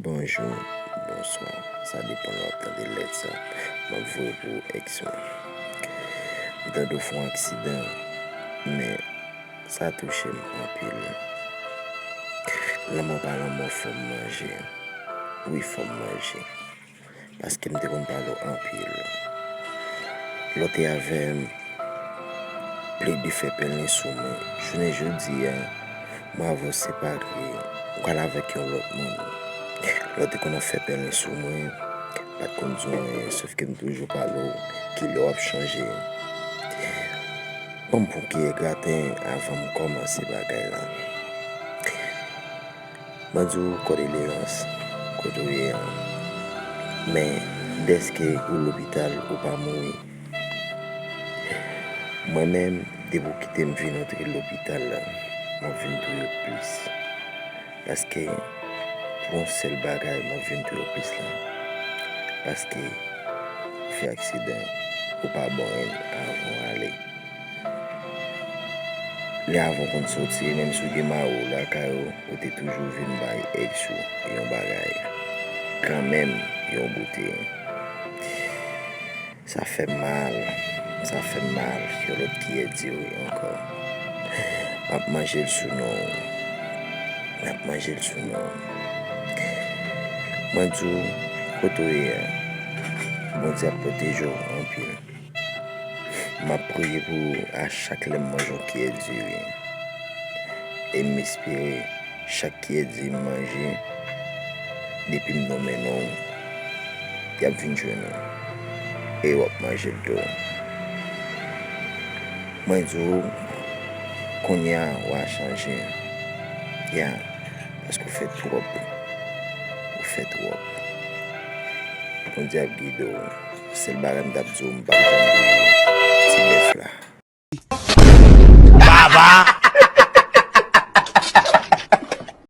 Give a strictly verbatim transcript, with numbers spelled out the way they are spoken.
Bonjou, bonswa, sa depann lè w ap tande lèt sa m ap voye pou èks mwen. M tande w fè yon aksidan, men sa touche m anpil. Lanmò pa lanmò, fò m manje. Wi, fò m manje. Paske m te konn pale w anpil. Lè w te avè m, plede fè pèlen sou mwen. Jounen jodi a, mwen avè w separe, ou al avèk yon lòt moun. Lè w te konn ap fè pèlen sou mwen, m pa t konn di w anyen, sòf ke m toujou pale w, kilè w ap chanje. Ban m pran kiyè graten avan m kòmanse bagay la. Mwen di w, kondoleans, kote w ye an. Men, dèske ou lopital, ou pa mouri. Mwen menm, depi w kite m vin antre lopital la, m ap vin touye w plis. Paske, pou yon sèl bagay, m ap vin touye w plis la. Paske, ou fè aksidan, ou pa bon avan w ale. Lè avan w konn soti, menm si w gen mari w lakay ou, ou te toujou vin bay èks ou yon bagay. Kanmenm, yon boutèy. Sa fè m mal, sa fè m mal, yon lòt kiyè diri ankò. M ap manje l sou non w. M ap manje l sou non w. Mwen di w, kote w ye a, Bondye ap pwoteje w anpil. M ap priye pou ou a chak lè m manje yon kiyè diri. E m espere chak kiyè diri m manje, depi m nonmen non w, y ap vin jwenn ou. E w ap manje l tou. Mwen di w, kounye a, w a chanje. Ya, paske w fè twòp. Ou fè twòp. Bondye ap gide w. Sèl bagay m t ap di w, m p ap janm bliye ti bèf la. Baba,